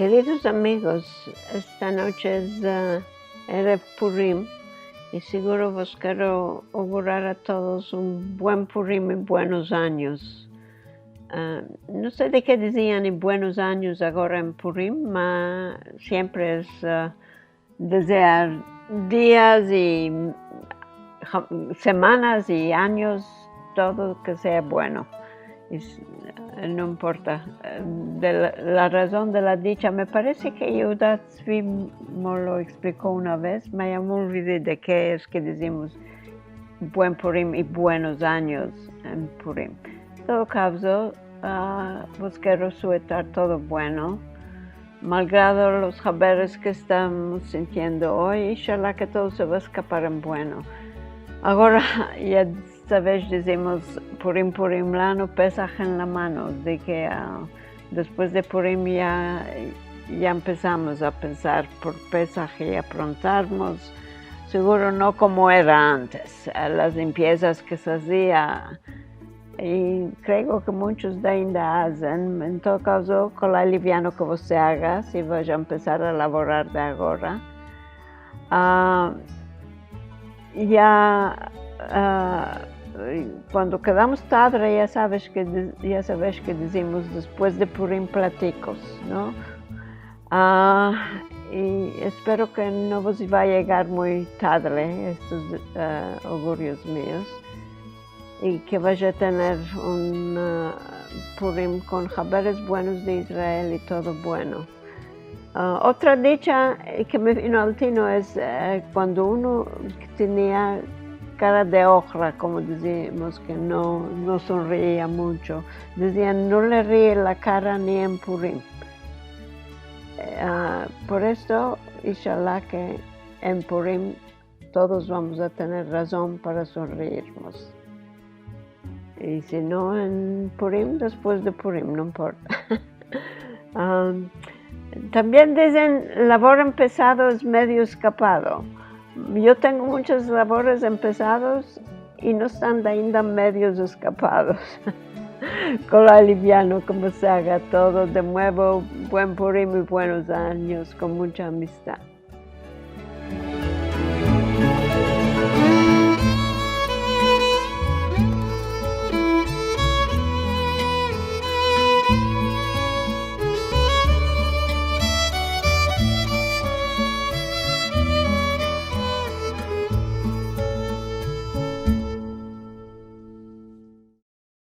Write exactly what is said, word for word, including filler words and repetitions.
Keridos amigos, esta noche es, ah, Erev Purim, i seguro vos kero augurar a todos un buen Purim i buenos anyos. Ah, no se de ke dizian i buenos anyos agora en Purim, ma siempre es, ah, dezear dias i ha-, semanas i anyos, todo ke sea bueno. I s-, no importa, eh, de la, la razon de la dicha, me parese ke Yehuda Tzvi mo lo ekspliko una vez, ma ya me olvidi de ke es ke dizimos buen Purim i buenos anyos en Purim. Todo kavzo, ah, vos kero suetar todo bueno, malgrado los haberes ke estamos sintiendo oy, inshallah ke todo se va a eskapar en bueno. Agora, ya savesh, dizimos Purim Purim lanu, Pesah en la mano, de ke, ah, despues de Purim ya, ya empesamos a pensar por Pesah i aprontarmos, seguro no komo era antes, a las limpiezas ke se azia, i kreo ke munchos ainda azen. En todo kavzo, kolay liviano ke vos se aga, si vash a empesar a lavorar de agora. Ah, ya, ah, kuando kedamos tadre, ya savesh ke di-, ya savesh ke dizimos despues de Purim platikos, no? Ah, i espero ke no vos va a yegar muy tadre estos, ah, augurios mios, i ke vash a tener un, ah, Purim kon haberes buenos de Israel i todo bueno. Ah, otra dicha, eh, ke me vino al tino es, eh, kuando uno tenia kara de ohra, komo dizimos, ke no, no sonriia muncho, dizian, no le rie la kara ni en Purim. Eh, ah, por esto, inshallah ke en Purim todos vamos a tener razon para sonriirmos. I si no, en Purim, despues de Purim, no importa. Am, tambien dizen, lavor empesado es medio eskapado. Yo tengo munchos lavores empesados i no estan ainda medios eskapados. Kolay liviano ke se aga todo, de muevo, buen Purim i buenos anyos, kon muncha amistad.